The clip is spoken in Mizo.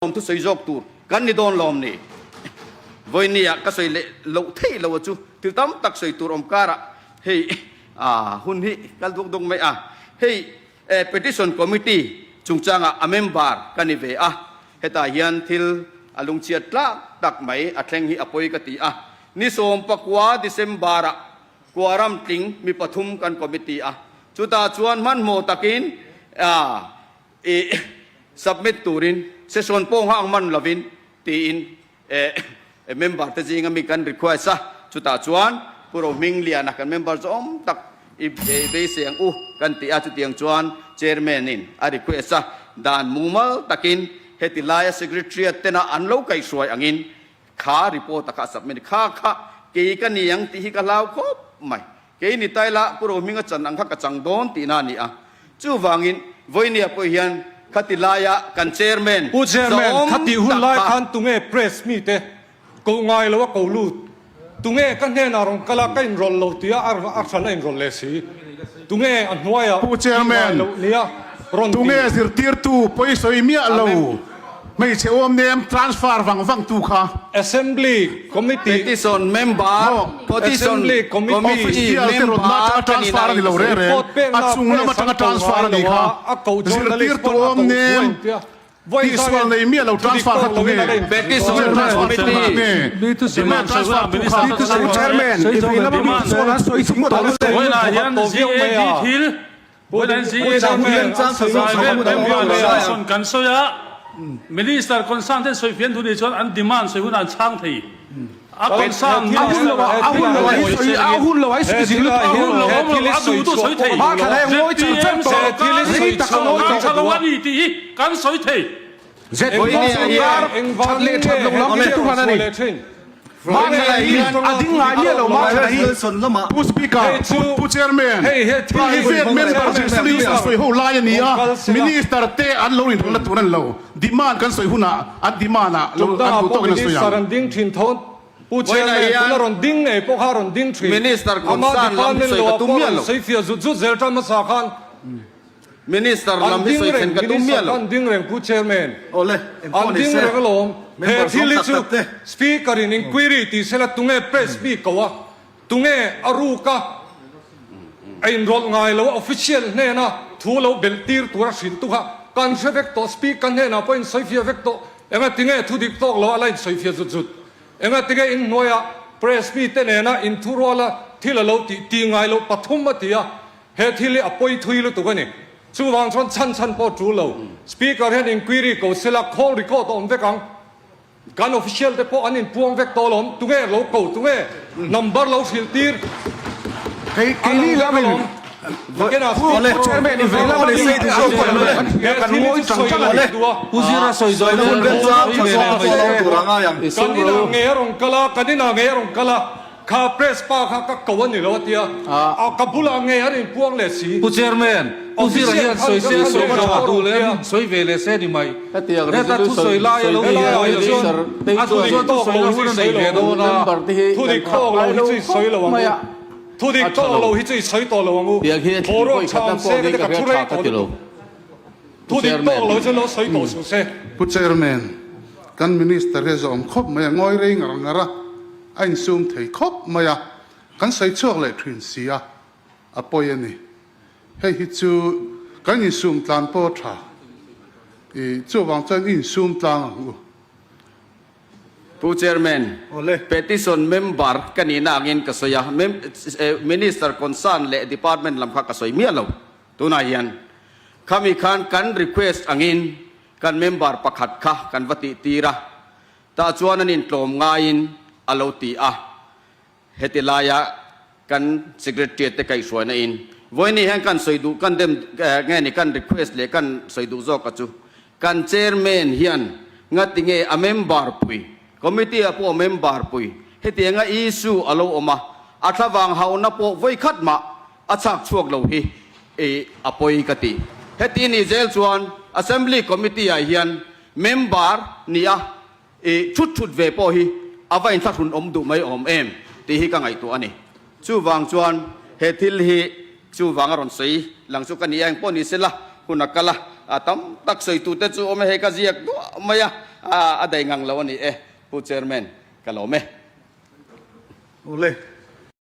Lawmthu sawi zawk tur kan ni dawn lawm ni? Vawinia ka sawi leh loh theih lo a chu thil tam tak sawi tur awm karah hei hun hi kal duk duk mai a. Hei Petition Committee chungchangah a member ka ni ve a, hetah hian thil a lungchhiat tlak tak mai a thleng hi a pawi ka ti a. Ni 19 December-ah Kuaram tling mi pathum kan committee a, chutah chuan hmanhmawh takin I submit turin session pawh nghak man lovin tiin member te zinga mi kan request a, chutah chuan Pu Rohmingliana kan member chu awm tak i beisei ang u kan ti a, chutiang chuan chairman in a request a, dan mumal takin heti laia secretariat tena an lo kaihhruai angin kha report a kha a submit kha kha kei ka ni ang tih hi ka hlau khawp mai. Kei ni taila Pu Rohminga chan ang kha ka chang dawn tihna a ni a. Chuvangin Vawinia pawh hian khati laia kan Chairman Pu Chairman, zawm khati hun tak lai kha. khan tunge Press mite koh ngai lo a ko lut? Tunge ka hnenah rawn kal a ka inrawlh lo tia a hran a inrawlh leh si? Tunge a hnuaiah Pu tih ngai Chairman, loh nia rawn ti? tunge zirtirtu pawisawi miah lo Hmeichhe awm nem transfer vang vang tu kha. Assembly Committee. Petition member, Petition Assembly Committee. Official te rawn la atanga transfer a ni lo reng reng. Report pekna A chung lam press atanga an ko transfer a ngai ni lo kha. a, a ko journalist Zirtirtu pawn a awm ko nem thuai tia. Vawiin tihsual zangin nei miah lo thudik transfer kha tawk loin tunge? a la inpui Petition Tunge dawn. transfer tu kha tunge? Tunge transfer tu kha? Pu Chairman, i vei lama mi chuan an sawi ching tawh lutuk. Vawiinah hian GAD thil Kan sawi a, Minister concern ten sawi fian thu nih chuan an demand sawi hunah an chhang thei. A concern A hun lo ah, a hun lo ah hi sawi, a hun lo ah hi sawi zing lutuk. A hun lo awm lo, a duh duh sawi thei. ZPM sorkar Rei tak a ngawi tawh. tha lo a ni tih hi kan sawi thei. ZPM sorkar that leh that lo lam hi chu hran a ni. Mahthana hi a ding ngai miah lo Mahthana hi. Pu Speaker, Pu Chairman, private member minister sawi ho lai a ni a, minister te an lo inrawlhna tur a ni lo. Demand kan sawi hunah an demand ah lo an duh tawkin an sawi ang. Pu Chairman, tuna rawn ding ngei pawh kha rawn ding thin. Ama department lo ah pawh rawn sawi fiah zut zut zel tan hmasa khan. Minister An lam hi ding sawi reng, thlen ka tum Minister miah lo. kha an ding reng Pu Chairman. Awle, An engpawh ni ding se, reng alawm. He member thil zawng hi tak chu tak te. Speaker in inquiry tih sela tunge press mi ko a, tunge a ruk a, a inrawlh ngai lo a, official hnena thu lo belh tir tura hrilh tu kha kan hre vek tawh, Speaker hnenah pawh in sawifiah vek tawh. Enga tinge thu dik tawk lo a la insawifiah zut zut. Enga tinge in hnuaia press mi te nena inthuruala thil a lo tih tih ngai loh pathum a ti a, He thil hi a pawi thui lutuk a ni. Chuvang chuan chhan chhan pawh tul lo. Speaker hian inquiry ko sela call record a awm vek ang. Kan official te pawh an inpuang vek tawh alawm. Tunge lo ko, tunge number lo hrilh tir Kei a lang keini vek lamin alawm. Nakinah Pu Speaker Chairman i vei lam a ni he kan thil hi ngawi chu chang sawi chang lo a ni. duh a. Pu Zira sawi zawh Sawi hun hian remchang tha zawk pawh lo tur a ngai ang. Kan inah ngei a rawn kal a, kan inah ngei a rawn kal a. Kha press pa kha ka ko a ni lo a tia, a ka bulah ngei an inpuang leh si. Pu Chairman, Pu Zira hian sawi se sawi tha duh leh in sawi ve leh se ni mai. Heta thu sawi lai a lo ni a nih chuan a duh chuan thu sawi na hun a nei ve dawn a. Thu dik tawk lo hi chu i sawi lo ang u. Thu dik tawk lo hi chu i sawi tawh lo ang u. Boruak tha ang se ka ti ka thu rei tawh lutuk. Thu dik tawk lo hi chu lo sawi tawh suh se. Pu Chairman, kan Minister hi a zawm khawp mai a, ngawi rei ngar ngar a. A insum thei khawp mai a, kan sawi chhuak leh thin si a, a pawi a ni. Hei hi chu kan insum tlan pawh a tha. I chuvang chuan i insum tlang ang u. Pu Chairman, Petition member ka nihna angin ka sawi a, Minister concern leh Department lam kha ka sawi miah lo. Tunah hian khami khan kan request angin kan member pakhat kha kan va tihtir a, Tah chuan an intlawm ngaiin a lo ti a, heti laia kan Secretariat te kaihhruaina in vawiin hian kan sawi duh kan dem nge ni kan request leh kan sawi duh zawk a chu kan Chairman hian ngati nge a member pui Committee ah pawh a member pui hetianga issue a lo awm a, a thlavang hauhna pawh vawikhat mah a chhak chhuak lo hi a pawi ka ti. Heti ni zel chuan Assembly Committee ah hian Member ni a i thut thut ve pawh hi a va inthlahrun awm duh mai awm em tih hi ka ngaihtuah a ni. Chuvang chuan he thil hi chuvang a rawn sawi lang chu ka ni a, engpawh ni sela hun a kal a, a tam tak sawi tute chu awm e, hei ka ziak duah mai a. a dai ngang lo a ni e, Pu Chairman, ka lawm e. Awle.